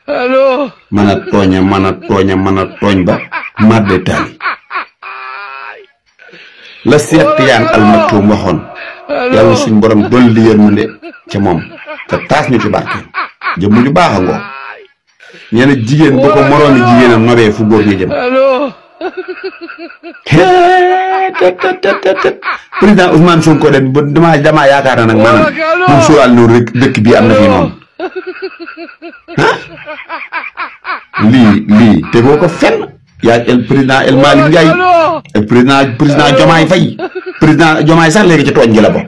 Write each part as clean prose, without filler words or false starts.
mën a tooñ ba madde taali la Seex Tijaan Al Maktoum waxoon yàlla suñ borom dolli yërmande ca moom te taas ñu ci barke jëmm ju baax a ngoo ñeena jigéen bu ko moroomi jigéenam nobee fu góor ñi jëm président Ousmane Sonko de damaa yaakaar na nag maanaam moom sóoraal na rek dëkk bii am na fi noonu lii tegoo ko fenn yaa el président El Malick Ndiaye ak président Diomaye Faye président Diomaye sax léegi ci tooñ gi la bokk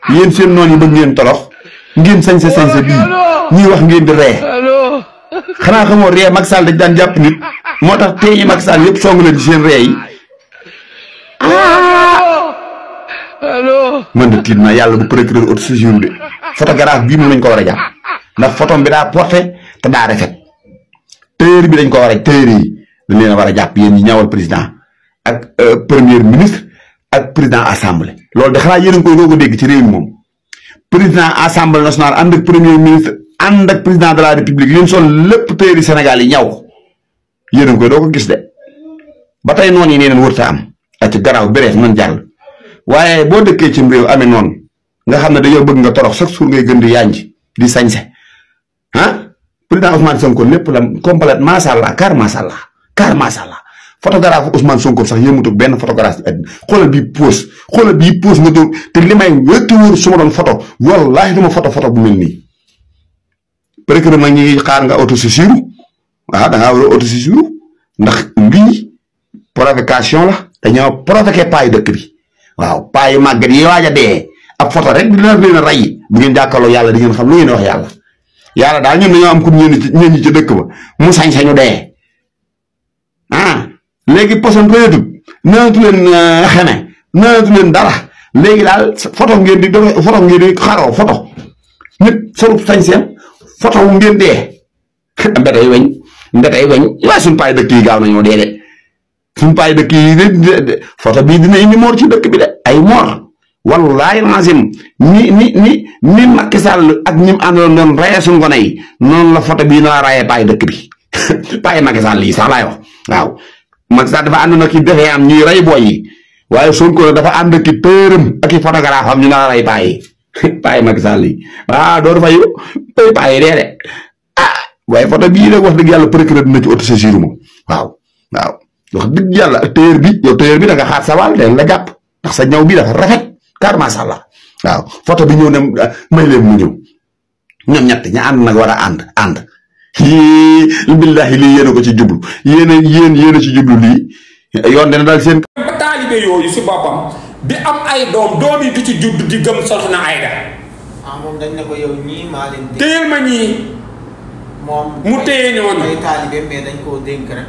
yéen seen noonu yi bëgg ngeen tolox ngeen sañse bii ñuy wax ngeen di ree xanaa xamoo ree Macky Sall dañ daan jàpp nit moo tax teeñi Macky Sall yëpp song leen ci seen ree yi man de tiit na yàlla bu procureur auto-saisine de photographe bii moom lañ ko war a jàpp ndax photo bi daa porté te daa rafet téere bi dañ ko war a téere yi dañ leen a war a jàpp yéen ñi ñaawal président ak premier ministre ak président assemblée loolu de xanaa yéen a ngi koy doog a dégg ci réew mi moom président assemblée nationale ànd ak premier ministre ànd ak président de la république yéen sol lépp téere Sénégal yi ñaw yéen a ngi koy doog a gis de ba tey noonu yi nee neen wërta am ak ci garaaw béreef nan jàll waaye boo dëkkee ci réew amee noonu nga xam ne dañoo bëgg nga torox chaque jour ngay gën di yànj di sañse président Ousmane Sonko lépp la complète macha allah car macha allah photographe Ousmane Sonko sax yëmutu benn photographe bi xoolal bii pose nga doon te li may wétti wóor su ma doon photo wallaahi du ma photo bu mel nii procureur nag ñu ngi xaar nga auto-saisine waaw da ngaa war a auto-saisine ndax lii provocation la dañoo provoqué paayu dëkk bi waaw paayu màggat yi waaj a dee ab photo rek dina leen a rey bu ngeen jàkkaarloo yàlla di ngeen xam lu ngeen wax yàlla daal ñun dañoo am ku ñeen ñi ci dëkk ba mu sañ-sañu dee léegi poson réetul naatu leen xeme naatu leen dara léegi daal photo ngeen di xaroo photo nit sorub sañ-seem photo wu ngeen dee mbetey weñ waaye suñu paay dëkk yi gaaw nañoo dee de suñu paay dëkk yi de photo bii dina indi moor ci dëkk bi de ay moor wallaahi lazim ni Macky Sall ak ñi mu àndaloon doon rayee suñu gone yi noonu la photo bii na la rayee paay dëkk bi paay Macky Sall yi sax laay wax waaw Macky Sall dafa ànd na ki defee am ñuy ray booy yi waaye Sonko dafa ànd ki tërëm ak i photographe am ñu na la ray paay yi paay Macky Sall yi dooru fayu paay yi dee de waaye photo bii nag wax dëgg yàlla procureur dina ci auto-saisine moom waaw wax dëgg yàlla téer bi da nga xaar sa wàll den la jàpp ndax sa ñaw bi dafa rafet car macha allah waaw photo bi ñëw ne may leen mu ñëw ñoom ñett ña ànd nag war a ànd billahi lii yéen a ko ci jublu yéen a ci jublu lii yoon dina dal seen taalibe yooyu si boppam di am ay doom yi du ci judd di gëm Soxna Aida moom dañ ne ko yow ñii maa leen téyel ma ñii moom mu téye ñooñu ay taalibe mais dañ koo dénk rek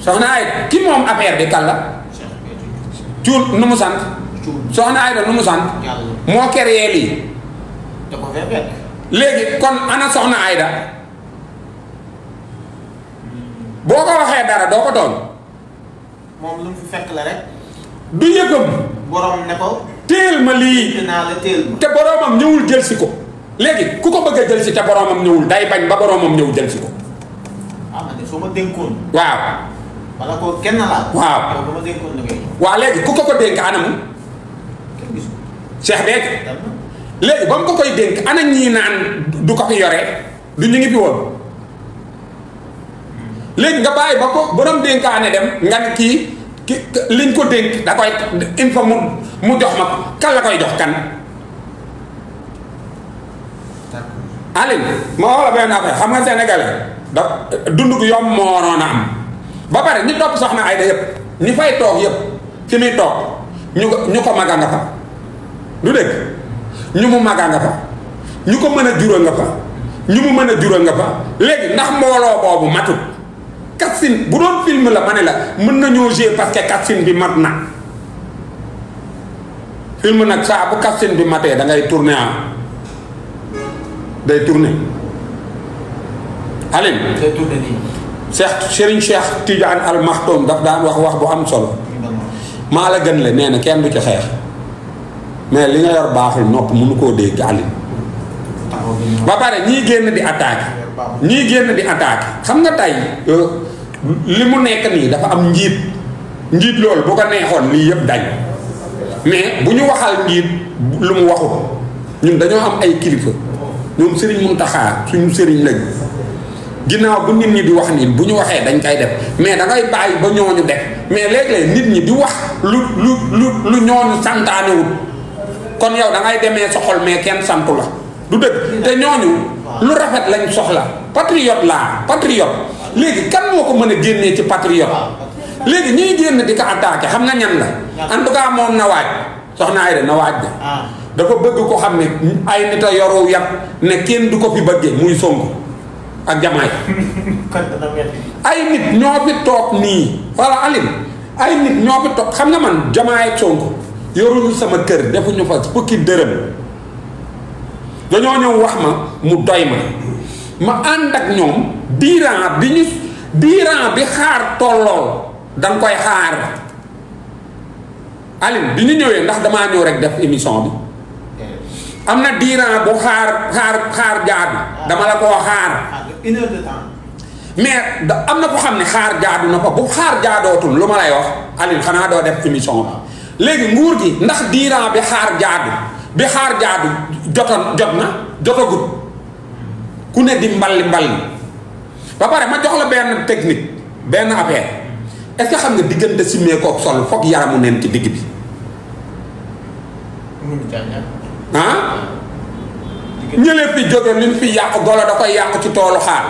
Soxna Aida ki moom affaire bi kan la cuul nu mu sant Soxna Aida nu mu sant moo créé lii da ko fee fekk léegi kon ana Soxna Aida boo ko waxee dara doo ko doon moom lu mu fi fekk la rek du yëgam borom ne ko téel ma lii te boromam ñëwul jël si ko léegi ku ko bëgg a jël si te boromam ñëwul day bañ ba boromam ñëw jël si ko man de soo ma dénkoon waaw wala ko kenn laa waaw ba ma dénkoon na koy waaw léegi ku ko dénk anamu kenn gisu Cheikh Béthio léegi ba mu ko koy dénk ana ñii naan du ko fi yore du ñu ngi fi woon léegi nga bàyyi ba ko borom dénkaane dem nga ne kii liñ ko dénk da koy il faut mu jox ma ko kan la koy jox kan Aline moo wax la benn affaire xam nga sénégalais da dund gu yomb moo waroon a am ba pare ñi topp Soxna Aida yëpp ñi fay toog yëpp fi muy toog ñu ko maga nga fa du dégg ñu mu maga nga fa ñu ko mën a jura nga fa ñu mu mën a jura nga fa léegi ndax mbooloo boobu matut casting bu doon film la ma ne la mën nañoo jouer parce que casting bi mat na film nag saa bu casting bi matee da ngay tourner day tourner Aline day tourner nii Serigne Cheikh Tidiane Al Maktoum daf daan wax bu am solo maa la gën le nee na kenn du ci xeex mais li nga yor baaxul nopp mënu koo dégg Alioune ba pare ñii génn di attaque xam nga tey li mu nekk nii dafa am njiit loolu bu ko neexoon lii yëpp dañ mais bu ñu waxal njiit lu mu waxul ñun dañoo am ay kilifa ñoom Serigne Mountakha suñu Serigne lañ ginnaaw bu nit ñi di wax nii bu ñu waxee dañ koy def mais da ngay bàyyi ba ñooñu def mais léeg-léeg nit ñi di wax lu ñooñu santaanewul kon yow da ngay demee sa xol mais kenn santu la du dëgg te ñooñu lu rafet lañ soxla patriote léegi kan moo ko mën a génnee ci patriote léegi ñuy génn di ko attaqué xam nga ñan la en tout cas moom na waaj soxna Aïda na waaj de dafa bëgg ko xam ne ay nit a yoru yat ne kenn du ko fi bëggee muy Sonko ak Diomaye ay nit ñoo fi toog nii walla Alioune ay nit ñoo fi toog xam nga man Diomaye ak Sonko yoruñu sama kër defuñu fa fukki dërëm dañoo ñëw wax ma mu doy ma ànd ak ñoom diiran bi xaar tollool danga koy xaar Alioune bi ñu ñëwee ndax damaa ñëw rek def émission bi am na diiran bu xaar jaadu dama la koo xaar une heure de temps mais am na ko xam ne xaar jaadu na fa bu xaar jaadootul lu ma lay wax Alioune xanaa doo def émission bi léegi nguur gi ndax diiran bi xaar jaadu jotagut ku ne di mballi ba pare ma jox la benn technique benn affaire est-ce que xam nga diggante simmee kook sol foog yaramu neen ci digg bi ñëlee fi jóge liñ fi yàq golo da koy yàq ci toolu xaal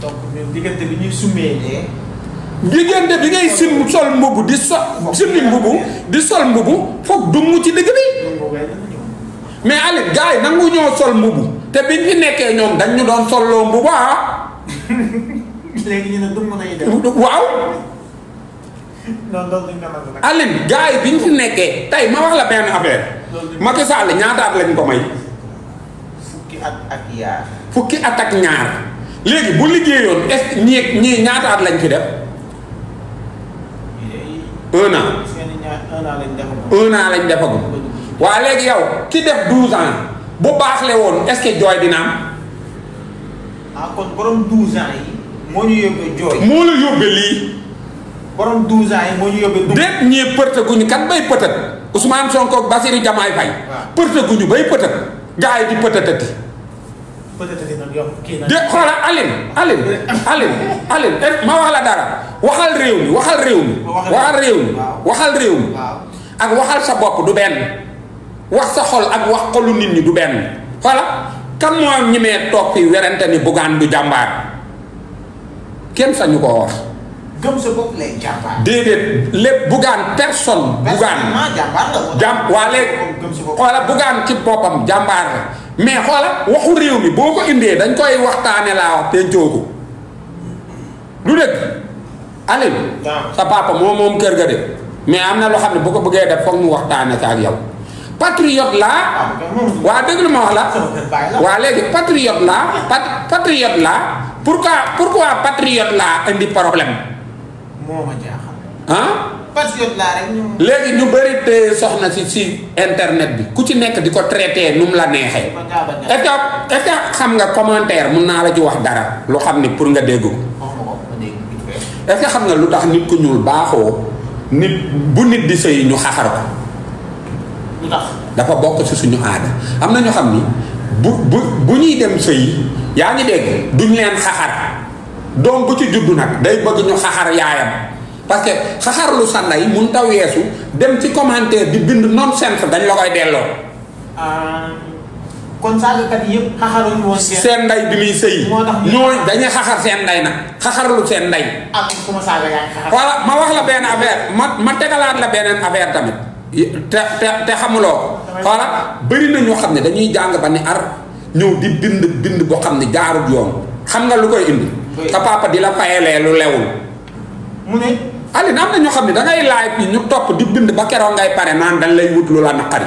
donc diggante bi ñuy summee diggante bi ngay sol mbubu di sol mbubu foog dumm ci digg bi mais Alioune gars yi nangu ñoo sol mbubu te biñ fi nekkee ñoom dañ ñu doon solloo mbubu léegi ñu ne dumm nañu def waaw non loolu nag Alioune gars yi biñ fi nekkee tey ma wax la benn affaire Macky Sall ñaata at lañ ko may fukki at ak ñaar léegi bu liggéeyoon est ñii ñaata at lañ fi def 1 an 1 an lañ defagum waa léegi yow ki def 12 ans bu baaxle woon est-ce que jooy dina am kon borom 12 ans yi moo ñu yóbbee jooy moo la yóbbee lii borom 12 ans yi moo ñu yóbbee déet ñii përte guñu kat bay pëtët Ousmane Sonko ak Bassirou Diomaye Faye përte guñu bay pëtët gars yi di pëtëtëti de xoola Alioune ma wax la dara waxal réew mi ak waxal sa bopp du benn wax sa xol ak wax xolu nit ñi du benn xoola kan moo ñemee toog fi werante ni Bougane du jàmbaar kenn sañu koo wax gëm sa bopp lay jàmbaar déedéet lépp Bougane personne Bougane waa léegi xoola Bougane ci boppam jàmbaar la mais xoola waxu réew mi boo ko indee dañ koy waxtaane laa wax pencoo ko du dëgg Alioune sa papa moom kër ga de mais am na loo xam ne bu ko bëggee def foog mu waxtaane sa ak yow patriote laa waa dëgg lu ma wax la waa léegi patriote laa pourquoi patriote laa indi problème moo ma jaaxal patriote laa rek léegi ñu bëri te soxna si internet bi ku ci nekk di ko traité nu mu la neexee est-ce que xam nga commentaire mun naa la ci wax dara lu xam ne pour nga dégg ko est-ce que xam nga lu tax nit ku ñuul baaxoo nit bu nit di sëy ñu xaxar ko lu tax dafa bokk ci suñu aada am na ñu xam ni bu ñuy dem sëy yaa ngi dégg duñ leen xaxar doom bu ci juddu nag day bëgg ñu xaxar yaayam parce que xaxarlu sa ndey mun ta weesu dem ci commentaire di bind nonsense dañ la koy delloo. kon saagakat yëpp xaxaruñu woon seen ndey bi muy sëy ñooy dañuy xaxar seen ndey nag xaxarlu seen ndey. ku ma saaga yaa ngi xaxar. voilà ma wax la benn affaire ma tegalaat la beneen affaire tamit te xamuloo voilà bëri na ñoo xam ne dañuy jàng ba ni ar ñëw di bind boo xam ne jaarut yoon xam nga lu koy indi. sa papa di la fayalee lu lewul. mu ne. Alioune am na ñoo xam ne dangay laaj fii ñu topp di bind ba keroog ngay pare naan dañ lay wut lu la naqari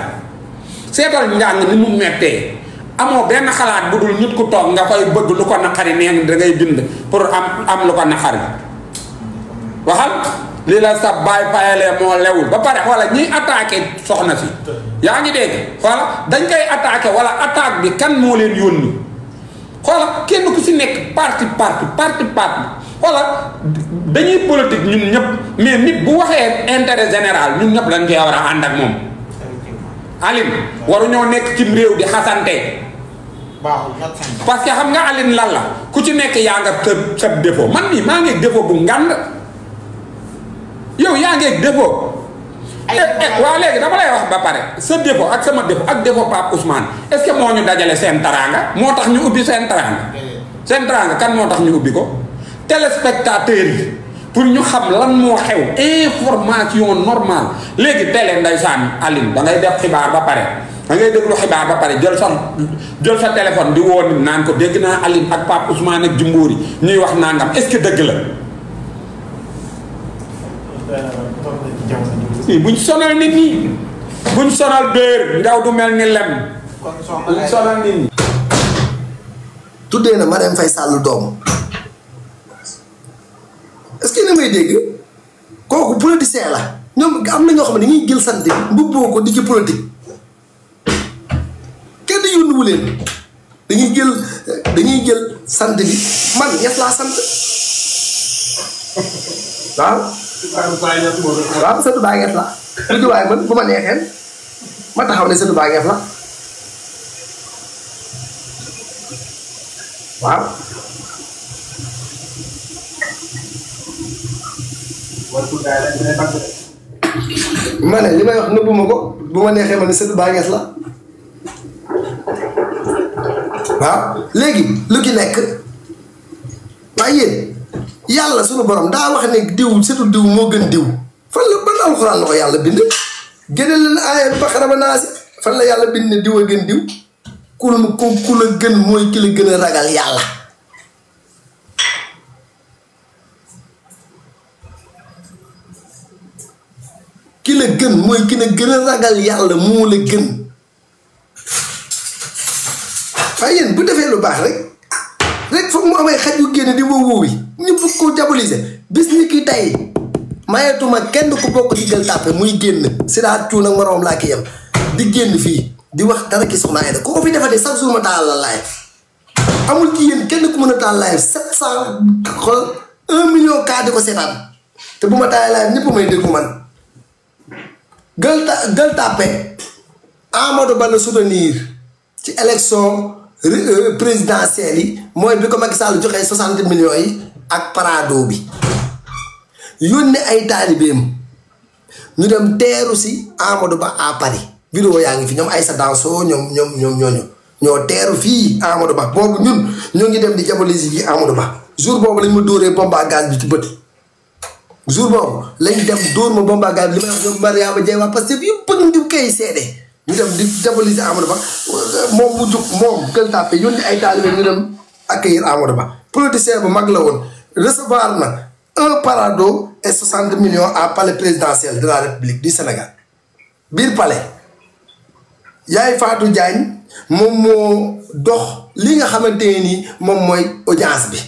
seetal njàng ni mu mettee amoo benn xalaat bu dul nit ku toog nga koy bëgg lu ko naqari nee da ngay bind pour am lu ko naqari waxal. lii la sa baay fayalee moo lewul ba pare xoola ñiy attaqué soxna si yaa ngi dégg xoola dañ koy attaqué wala attaque bi kan moo leen yónni xoola kenn ku si nekk parti xoola dañuy politique ñun ñëpp mais nit bu waxee intérêt général ñun ñëpp lañ koy war a ànd ak moom Aline waru ñoo nekk ci réew di xasante parce que xam nga Aline lan la ku ci nekk yaa nga sa défaut man mii maa ngi défaut bu ngand yow yaa ngi défaut waaw léegi dama lay wax ba pare sa défaut ak sama défaut ak défaut Pape Ousmane est-ce que moo ñu dajale seen taraanga moo tax ñu ubbi seen taraanga kan moo tax ñu ubbi ko téléspectateurs yi pour ñu xam lan moo xew information normale léegi télé ndeysaan Aline da ngay def xibaar ba pare da ngay déglu xibaar ba pare jël sa téléphone di woo nit naan ko dégg naa Aline ak Pape Ousmane ak Jimbori ñuy wax nangam est-ce que dëgg la buñ sonal nit ñi buñ sonal béer ndaw du mel ni lem buñ sonal nit ñi tuddee na Marème Faye Sall doom est-ce que ni may dégg kooku politicien la ñoom am na ñoo xam ne dañuy jël sant bi mbubboo ko di ci politique kenn yónnuwu leen dañuy jël sant bi man Ñas laa sant waaw sëtu Baay Ñas la lu ci waaye man bu ma neexeen ma taxaw ne sëtu Baay Ñas la waaw ma ne li may wax nëbbuma ko bu ma neexee ma ne sëtu Baay Ñas la waaw léegi lu ki nekk waaye yéen yàlla sunu borom daa wax ne diw sëtu diw moo gën diw fan la ban alxuraan la ko yàlla bind génne leen aaya Baqara ba Naas fan la yàlla bind ne diw a gën diw ku la gën mooy ki la gën a ragal yàlla ki la gën mooy ki la gën a ragal yàlla moo la gën waaye yéen bu defee lu baax rek foog mu amay xaj yu génne di wóowi ñu bëgg ko diaboliser bis ni ki tey mayetuma kenn ku bokk ci Gueule Tapée muy génn si daa cuun ak moroom laa ki yem di génn fii di wax dara ki Soxna Aida ku ko fi defatee chaque jour ma taal la live amul ci yéen kenn ku mën a taal live 700 xool 1 million kaa di ko seetaan te bu ma taal live ñëpp may déglu man Gueule Tapée Amadou Ba la soutenir ci élection présidentielle yi mooy bi ko Macky Sall joxee 60 millions yi ak parado bi yónni ay taalibeem ñu dem teeru si Amadou Ba à Paris vidéo yaa ngi fi ñoom Aïssa Danso ñoo teeru fii Amadou Ba boobu ñun ñoo ngi dem di diaboliser ji Amadou Ba jour boobu lañ ma dóoree bombe à gaz bi ci bët jour boobu lañ dem dóor ma bombe à gaz bi li may wax ñoom Mariama Dieng waa parce que yëpp bëgg ñu koy seede ñu dem di diaboliser Amadou Ba moom mu jug moom Gueule Tapée yónni ay taalibe ñu dem accueillir Amadou Ba politicien bu mag la woon recevoir na un parado et 60 millions à palais présidentiel de la République du Sénégal biir palais Yaay Fatou Diagne moom moo dox li nga xamante ni moom mooy audience bi